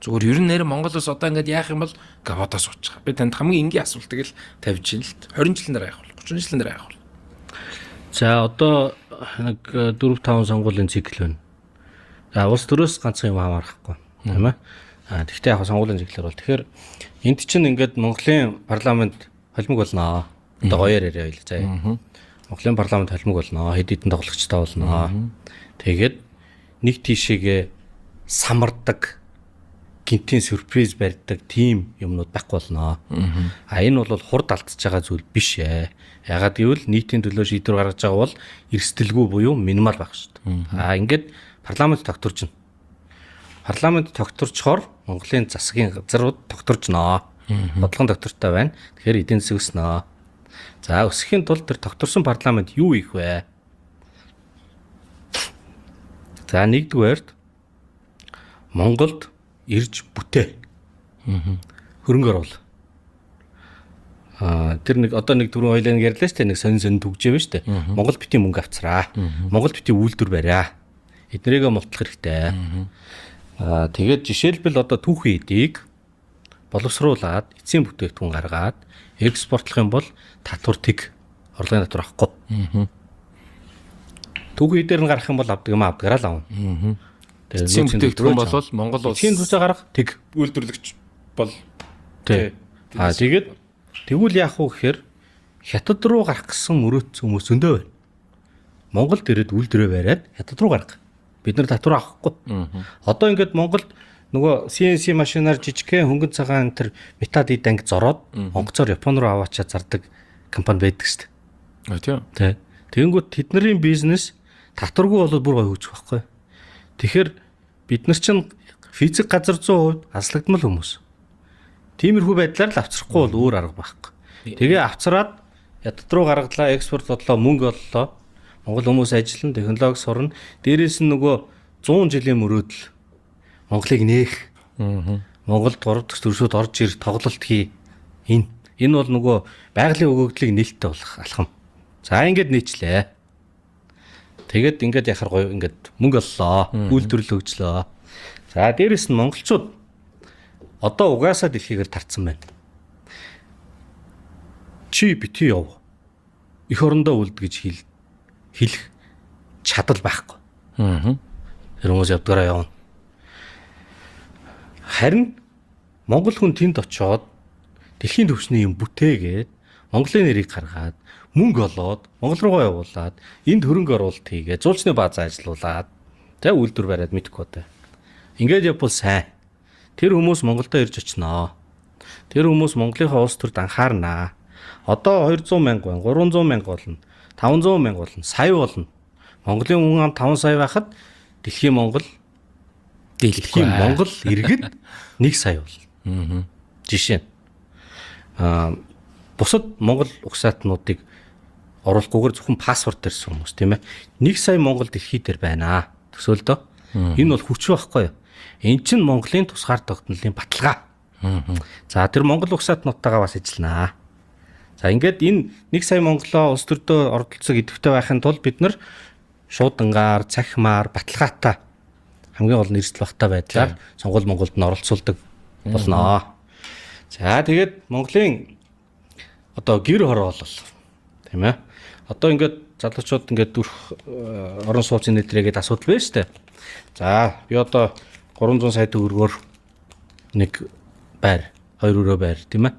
Зүгээр ер нь нэр Монгол улс одоо ингээд яах юм бол гэ бодоо суучих. Би танд хамгийн энгийн асуултыг л тавьж ин л 20 жилийн дараа яах вэ? 30 жилийн дараа яах вэ? За одоо нэг 4 5 сонгуулийн цикл байна. За улс төрөөс ганцхан юм хамаарахгүй тийм ээ. А тэгвэл яг сонгуулийн циклэр бол тэгэхээр энд чинь ингээд Монголын парламент холимог болно. Одоо гоёор яриа хоёул заяа. Монголын парламент холимог болно. Хэд хэдэн тоглогчтой болно. Тэгээд нэг тийшээгээ самардаг гинтийн сюрприз барьдаг тийм юмнууд байхгүй болно. А энэ бол хурд алдчихж байгаа зүйл биш ээ. Ягаад гэвэл нийтийн төлөө шийдвэр гаргаж байгаа бол эрсдэлгүй буюу минимал байх шүү дээ. А ингээд парламент тогтворжно. Парламент тогтворчхоор Монголын засгийн газрууд тогтворжноо. Бодлогон доктортой байна. Тэгэхээр эдийн засаг өснө. За өсөхийн тулд тэр тогтворсон парламент юу хийх вэ? За нэгдүгээрт Монголд ирж бүтээ. Хөрөнгө оруул. Аа тэр нэг одоо нэг түрүү хоёлаа нэг ярьлаа шүү дээ, нэг сонин сонин түгжээв шүү дээ. Монгол битгий мөнгө авцраа. Монгол битгий үйлдвэр бариа. Эднэрийгээ мултлах хэрэгтэй. Аа тэгээд жишээлбэл одоо түүхэн эдийг боловсруулад эцсийн бүтээгдэхүүн гаргаад экспортлох юм бол татвар тэг, орлогын татвар авахгүй. Түүхэн эдээр нь гарах юм бол авдаг юм авдгараа л авна. Тэгээд эцсийн бүтээгдэхүүн бол Монгол улс эцсийн зүсээ гарах тэг үйлдвэрлэгч бол тий. Аа тэгээд тэгвэл яах вэ гэхээр хятад руу гарах гэсэн мөрөөдсөн хүмүүс зөндөө байна. Монголд ирээд үйлдвэрээ бариад хятад руу гарга. Бид нар татвар авахгүй. Одоо ингээд Монголд нөгөө CNC машинаар жижигхэн хөнгөн цагаан тэр метад эд анги зороод онгоцоор Япон руу аваачаа зардаг компани байдаг шүү дээ. Тийм. Тэ. Тэгэнгүүт тэдний бизнес татваргүй болоод бүр гоё хөгжих байхгүй. Тэгэхээр бид нар чинь физик газар зүйн хувьд аслагдмал хүмүүс. Тиймэрхүү байдлаар л авчрахгүй бол өөр арга байхгүй. Тэгээ авчраад ядад руу гаргалаа, экспорт бодлоо, мөнгө оллоо. Монгол хүмүүс ажиллана, технологи сурна. Дээрээс нь нөгөө 100 жилийн мөрөөдөл Монголыг нээх. Монголд 3 дахь төршүүд орж ир тоглолт хий. Энэ бол нөгөө байгалийн өгөгдлийг нээлттэй болох алхам. За ингээд нийтлээ. Тэгээд ингээд яхаар гоё ингээд мөнгө оллоо, үйлдвэрлэл хөгжлөө. За дээрэс нь монголчууд одоо угаасаа дэлхийгээр тарцсан байна. Чи бити яв. Эх орондоо үлд гэж хэлэх чадал байхгүй. Тэр хүмүүс явдгаараа явна. Харин Монгол хүн тэнд очиод дэлхийн түвшний юм бүтээгээд Монголын нэрийг гаргаад мөнгө олоод Монгол руугаа явуулаад энд хөрөнгө оруулалт хийгээ зуулчны баазаа ажилуулад тэ үйлдвэр бариад мэдхгүй одоо. Ингээд явбал сайн. Тэр хүмүүс Монголдо ирж очноо. Тэр хүмүүс Монголынхаа улс төрд анхаарнаа. Одоо 200 мянга байна, 300 мянга болно, 500 мянга болно, сая болно. Монголын хүн ам 5 сая байхад дэлхийн Монгол дэлхийн Монгол иргэд 1 сая болно. Жишээ нь аа бусад Монгол угсаатнуудыг оруулахгүйгээр зөвхөн паспорт дэрсэн хүмүүс тийм ээ. 1 сая Монгол дэлхий дээр байна. Төсөөлдөө. Энэ бол хүч байхгүй юу? Эн чинь Монголын тусгаар тогтнолын баталгаа. За тэр Монгол угсаатнуудтайгаа бас ажилланаа. За ингээд энэ 1 сая Монголоо улс төрдөө оролцдог идэвхтэй байхын тулд бид нар шуудангаар, цахимаар, баталгаатай хамгийн гол нь эрсдэл багтаа байдлаар сонгуул Монголд нь оролцуулдаг болно. За тэгээд Монголын одоо гэр хороолол тийм ээ. Одоо ингээд залуучууд ингээд дүрх орон сууцны нэтрээгээд асуудал байна шүү дээ. За би одоо 300 сая төгрөгөөр нэг байр, хоёр өрөө байр тийм ээ.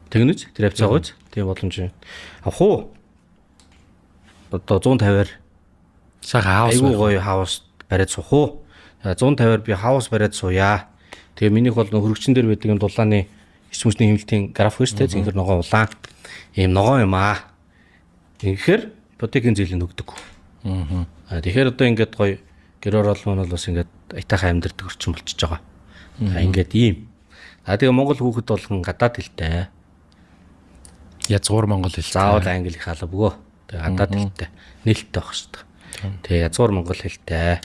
Тэгнэж тэр хавцаагүйц тийм боломж. Авах уу? Одоо 150-аар сайхан хаус айгүй гоё хаус бариад суух уу? 150-аар би хаус бариад сууя. Тэгээ минийх бол хөргөчн дээр байдаг юм дулааны эрчим хүчний хэмнэлтийн график шүү дээ. Зинхэр ногоон улаан. Ийм ногоон юм аа. Тэгэхээр ипотекийн зээлийг өгдөг. Аа тэгэхээр одоо ингээд гоё гэр ороол маань бол бас ингээд аятайхан амьдардаг орчин болчихж байгаа. Аа ингээд ийм. Аа тэгээ Монгол хүүхэд болгон гадаад хэлтэй. Язгуур монгол хэлтэй. Заавал англи их албагүй. Тэгээ гадаад хэлтэй. Нээлттэй байх шүү дээ. Тэгээ язгуур монгол хэлтэй.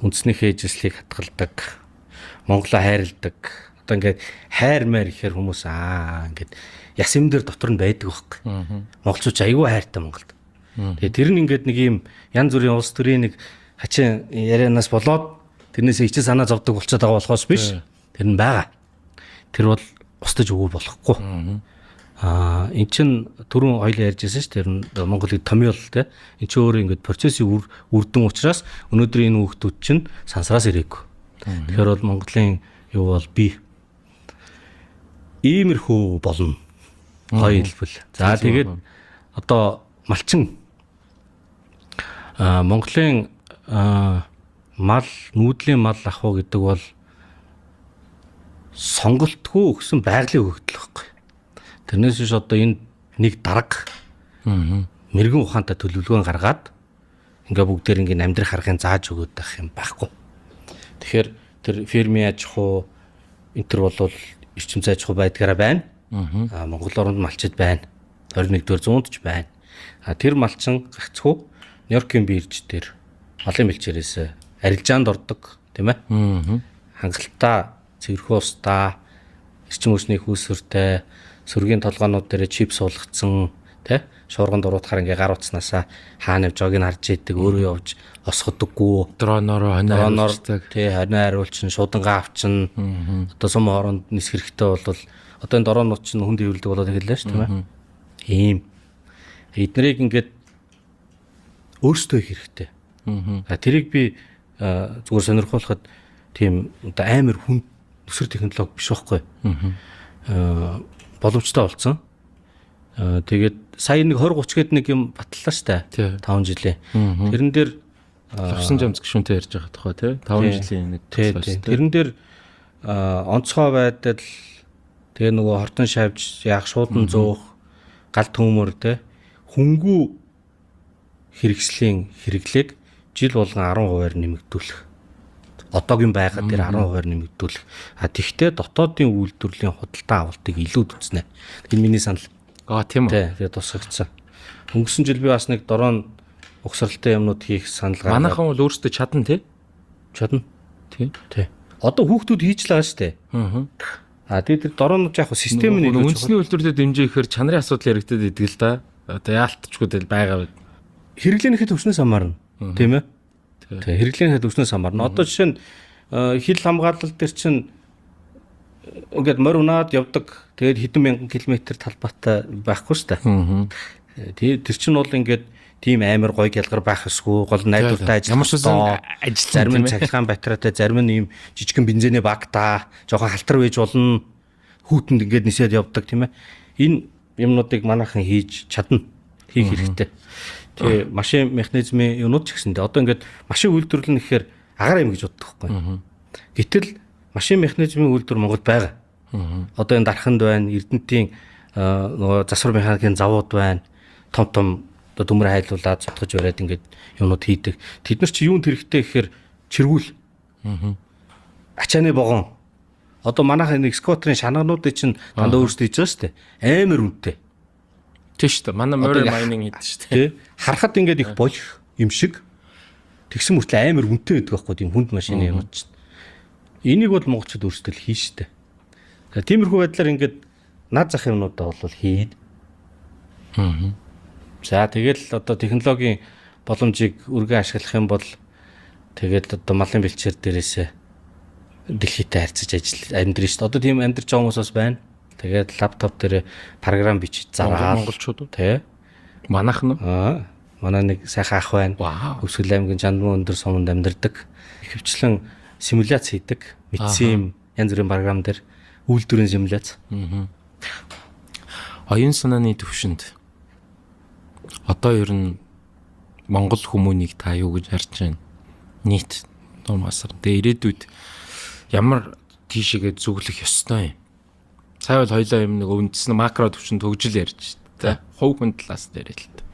Үндснийхээ ижислийг хатгалдаг. Монголоо хайрладаг. Одоо ингээд хайр маяр ихээр хүмүүс аа ингээд яс юм дээр дотор нь байдаг байхгүй. Монголчууд айгүй хайртай Монголд. Тэгээ тэр нь ингээд нэг юм янз бүрийн улс төрийн нэг хачин ярианаас болоод Тэрнээсээ ичээ санаа зовдөг болчиход байгаа болохоос биш. Тэр нь байгаа. Тэр бол устж өгөө болохгүй. Аа, эн чин түрүүн хоёлаа ярьж байсан шүү, тэр нь Монголыг томьёол те. Эн чинь өөрөө ингээд процессын үр дүн учраас өнөөдрийн энэ хүүхдүүд чинь сансраас ирээгүй. Тэгэхээр бол Монголын юу бол би иймэрхүү болно. Гоё хэлбэл. За, тэгээд одоо малчин, Монголын мал, нүүдлийн мал ах уу гэдэг бол сонголтгүй өгсөн байгалийн өгөгдөл байхгүй. Тэрнээс биш одоо энэ нэг дарга мэрэгэн ухаантай төлөвлөгөөн гаргаад ингээ бүгдээр ингээ амьдрах аргыг зааж өгөөд байх юм байхгүй. Тэгэхээр тэр фермийн аж ахуй энэ төр бол эрчим зай аж ахуй байдгаараа байна. А Монгол оронд малчид байна. 21-р зуунд ч байна. А тэр малчин гагцхүү Нью-Йоркийн бирж дээр малын бэлчээрээс арилжаанд ордог, тийм ээ. Хангалттай цэвэрхэн устаа, эрчим хүчний хүүсвэртэй, сөргийн толгоонууд дээр чип суулгацсан, тий, шуурган дуруудахаар ингээ гар утаснаасаа хаана явж байгааг нь харж идэг, өөрөө явж босгодоггүй. Дроноор хонио хариулцдаг. Тий, хонио хариулчин, шуудангаа авчин. Одоо сум хооронд нисэх хэрэгтэй бол одоо энэ дронууд чинь хүнд хэвлэдэг болоод эхэллээ шүү, тийм ээ. Ийм эднэрийг ингээд өөрсдөө их хэрэгтэй. А тэрийг би зүгээр сонирхуулахад тийм одоо амар хүн нүсэр технологи биш байхгүй. Боломжтой болсон. Тэгээд сая нэг 20 30 гээд нэг юм баталлаа штэ. 5 жилийн. Тэрэн дээр Лувсан жамц гишүүнтэй ярьж байгаа тухай, тий, 5 жилийн нэг. Тэрэн дээр онцгой байдал, тэгээ нөгөө хортон шавж яах, шуудан зөөх, гал төмөр, тий, хөнгүү хэрэгслийн хэрэглээг жил болгон 10%-аар нэмэгдүүлэх. Одоогийн байгаа дээр 10%-аар нэмэгдүүлэх. А тэгвэл дотоодын үйлдвэрлэлийн худалдан авалтыг илүүд үзнэ. Энэ миний санал. Аа, тийм үү. Тий, тэгээ тусгагдсан. Өнгөрсөн жил би бас нэг дрон угсралтай юмнууд хийх санал гаргаад. Манайхан бол өөрсдөө чадна, тий? Чадна. Тий. Тий. Одоо хүүхдүүд хийж л байгаа шүү дээ. Аа. А тэгээ тэр дронууд яг систем нь илүү үндэсний үйлдвэрлэлд дэмжиж ихээр чанарын асуудал яригдаад идэг л да. Одоо яалтчгүй л байгаа. Хэрэглээнийхээ төвшнөөс хамаарна. Тийм ээ. Тий, хэрэглээнийхээ төвшнөөс хамаарна. Одоо жишээ нь хил хамгаалал дээр чинь ингээд морь унаад явдаг. Тэгээд хэдэн мянган километр талбайтай байхгүй шүү дээ. Тий, тэр чинь бол ингээд тийм амар гоё гялгар байх ёсгүй, гол найдвартай ажиллах. Ямар ч байсан ажил, зарим нь цахилгаан батарейтай, зарим нь ийм жижигхэн бензиний багтаа, жоохон халтар байж болно. Хүүтэнд ингээд нисээд явдаг, тийм ээ. Энэ юмнуудыг манайхан хийж чадна. Хийх хэрэгтэй. Тэгээ машин механизмын юмнууд ч гэсэндээ одоо ингээд машин үйлдвэрлэнэ гэхээр агаар юм гэж боддог байхгүй. Гэтэл машин механизмын үйлдвэр Монголд байгаа. Одоо энэ Дарханд байна, Эрдэнтийн нөгөө засвар механикийн завууд байна. Том том одоо төмөр хайлуулад цутгаж бариад ингээд юмнууд хийдэг. Тэд нар чи юунд хэрэгтэй гэхээр чиргүүл. Ачааны вагон. Одоо манайхан энэ экскаваторын шанагнуудыг чинь дандаа өөрсдөө хийж байгаа шүү дээ. Амар үнэтэй. Тийм шүү дээ. Манай Murray mining хийдэг шүү дээ. Тий. Харахад ингээд их болох юм шиг тэгсэн мөртлөө амар үнэтэй байдаг байхгүй, тийм хүнд машины юмуд чинь. Энийг бол монголчууд өөрсдөө л хийн шүү дээ. Тиймэрхүү байдлаар ингээд над зах юмнуудаа бол хийн. За, тэгэл одоо технологийн боломжийг өргөн ашиглах юм бол тэгэл одоо малын бэлчээр дээрээсээ дэлхийтэй харьцаж ажил амьдрын шүү дээ. Одоо тийм амьдрч байгаа хүмүүс бас байна. Тэгээд лаптоп дээр програм бичиж зараад. Монголчууд уу? Тий. Манайх нь уу? Аа, манай нэг сайхан ах байна. Хөвсгөл аймгийн Чандман өндөр суманд амьдардаг. Ихэвчлэн симуляц хийдэг. Мэдсэн юм янз бүрийн програм дээр үйлдвэрийн симуляц. Оюун санааны төвшөнд одоо ер нь Монгол хүмүүнийг та юу гэж харж байна? Нийт нормасар. Тэгээ ирээдүйд ямар тийшээгээ зүглэх ёстой юм? Сая бол хоёлаа юм нэг үндсэн макро төвшөнд хөгжил ярьж тэ. Хувь хүн талаас дээр л та.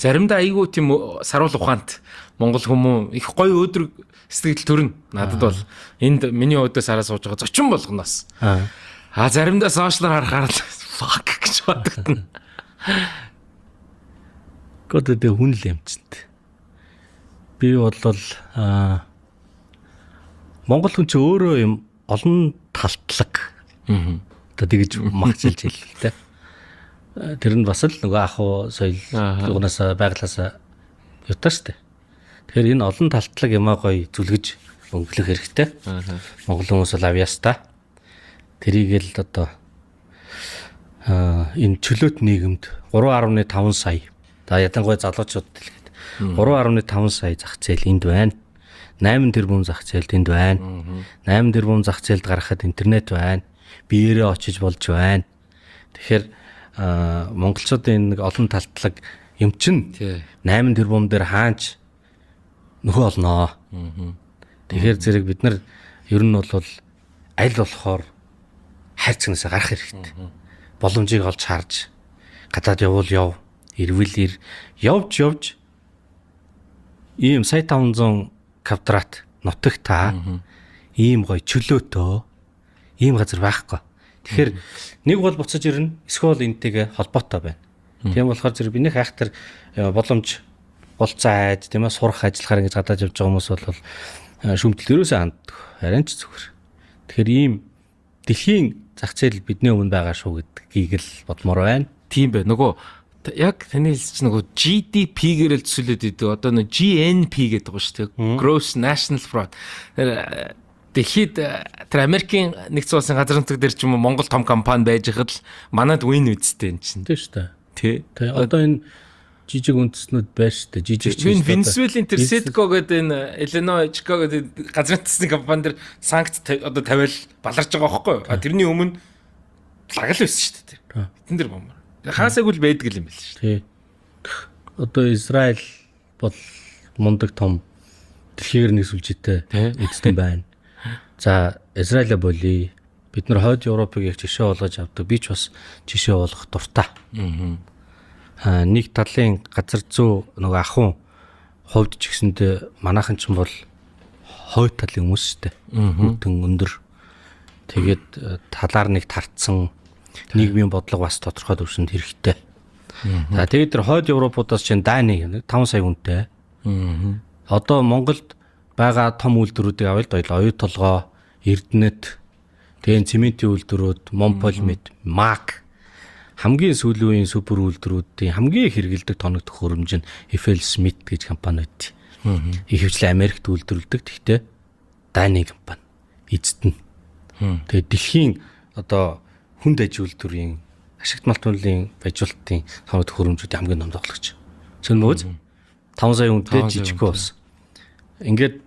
Заримдаа айгүй тийм саруул ухаант Монгол хүмүүн их гоё өөдрөг сэтгэл төрнө. Надад бол энд миний өөдөөс хараа сууж байгаа зочин болгоноос. А заримдаа сошиалар харахаар л fuck гэж бодогдно. Гэхдээ тэ хүн л юм чинь. Би бол Монгол хүн чи өөрөө юм олон талтлаг. Одоо тэгж магчилж хэлээ л тэ. Тэр нь бас л нөгөө ах уу соёл юунаас байглаасаа юутаа штэ. Тэгэхээр энэ олон талтлаг юмаа гоё зүлгэж өнгөлөх хэрэгтэй. Монгол хүмүүс бол авьяастай. Тэрийг л одоо энэ чөлөөт нийгэмд 3.5 сая. За ялангуяа залуучууд дэлхийд 3.5 сая зах зээл энд байна. 8 тэрбум зах зээлд энд байна. 8 тэрбум зах зээлд гаргахад интернет байна. Биеэрээ очиж болж байна. Тэгэхээр монголчуудын нэг олон талтлаг юм чин 8 тэрбум дээр хаанч нөхөө олноо. Тэгэхээр зэрэг бид нар ер нь бол аль болохоор хайрцагнасаа гарах хэрэгтэй. Боломжийг олж харж гадаад явуул яв, ирвэл ир, явж явж ийм сая 500 квадрат нутаг та ийм гоё чөлөөтөө ийм газар байхгүй. Тэгэхээр нэг бол буцаж ирнэ, эсвэл энтэйгээ холбоотой байна. Тийм болохоор зэрэг би нэг айхтар боломж болцоо айд тийм ээ сурах ажиллахаар ингэж гадаад явж байгаа хүмүүс бол шүмтэл ерөөсөө ханддаг. Харин ч зүгээр. Тэгэхээр ийм дэлхийн зах зээл бидний өмнө байгаа шүү гэдгийг л бодмоор байна. Тийм бай. Нөгөө яг таны хэлсэн чинь нөгөө GDP-гээр л төсөөлөд идэв. Одоо нөгөө GNP гэдэг байгаа шүү дээ. Gross National Product. Тэр дэлхийд тэр Америкийн нэгдсэн улсын газар нутаг дээр ч юм уу Монгол том компани байж хахад л манад win үсттэй энэ чинь. Тийм шүү дээ. Тэ. Тэ одоо энэ жижиг үндэстнүүд байна шүү дээ. Жижиг ч Венесуэлийн тэр Citgo гэдэг энэ Illinois, Chicago гэдэг газар нутгийн компани дээр санкц одоо тавиал баларж байгаа байхгүй юу? А тэрний өмнө лаг л байсан шүү дээ. Тэн дээр бомбар. Хаасаагүй л байдаг юм байл шүү дээ. Одоо Израиль бол мундаг том дэлхийгээр нэг сүлжээтэй эзэн байна. За Израиля болий. Бид нар хойд Европыг яг жишээ болгож авдаг. Би ч бас жишээ болгох дуртай. Аа нэг талын газар зүй нөгөө ахуйн хувьд ч гэсэндээ манайхан ч бол хойд талын хүмүүс шүү дээ. Хүтэн өндөр. Тэгээд талаар нэг тарцсан нийгмийн бодлого бас тодорхой түвшинд хэрэгтэй. За тэгээд тэр хойд Европуудаас чинь Дани 5 сая хүнтэй. Одоо Монголд байгаа том үйлдвэрүүдийг авъя л доо. Оюу толгой, Эрдэнэт, тэгээд цементийн үйлдвэрүүд, Монполимет, Мак хамгийн сүүлийн үеийн супер үйлдвэрүүдийн хамгийн их хэрэгэлдэг тоног төхөөрөмж нь FL Smith гэж компани байд. Ихэвчлэн Америкт үйлдвэрлэдэг. Гэхдээ Дани компани эзэд нь. Тэгээд дэлхийн одоо хүнд аж үйлдвэрийн ашигт малтмалын баяжуулалтын тоног төхөөрөмжүүдийн хамгийн том тоглогч. Сөн мөөз 5 сая хүнтэй жижигхэн улс. Ингээд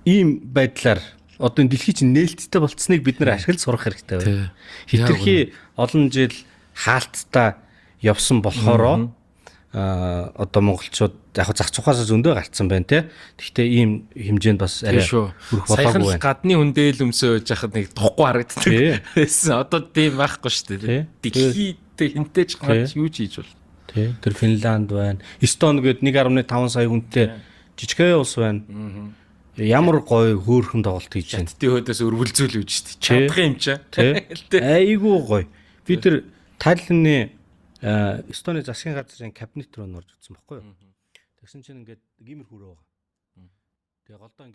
ийм байдлаар одоо энэ дэлхий чинь нээлттэй болцсныг бид нэр ашиглаж сурах хэрэгтэй байна. Хитрхи олон жил хаалттай явсан болохоро одоо монголчууд яг зах цухаасаа зөндөө гарцсан байна те. Гэхдээ ийм хэмжээнд бас арай хүрэх болоогүй байна. Гадны хүндээ л өмсөө байж хахад нэг тухгүй харагддаг байсан. Одоо тийм байхгүй шүү дээ. Дэлхийд хинтэй ч гарч юу ч хийж бол. Тий. Тэр Финланд байна. Эстон гээд 1.5 сая хүнтэй жижигхэн улс байна. Ямар гоё хөөрхөн тоглолт хийж байна. Хятадын хөөдөөс өрвөлзүүл үж шүү дээ. Чадах юм чаа. Тий. Айгуу гоё. Би тэр Таллины Эстоны засгийн газрын кабинет руу норж утсан байхгүй юу? Тэгсэн чинь ингээд гимэр хүрээ байгаа. Тэгээ голдоо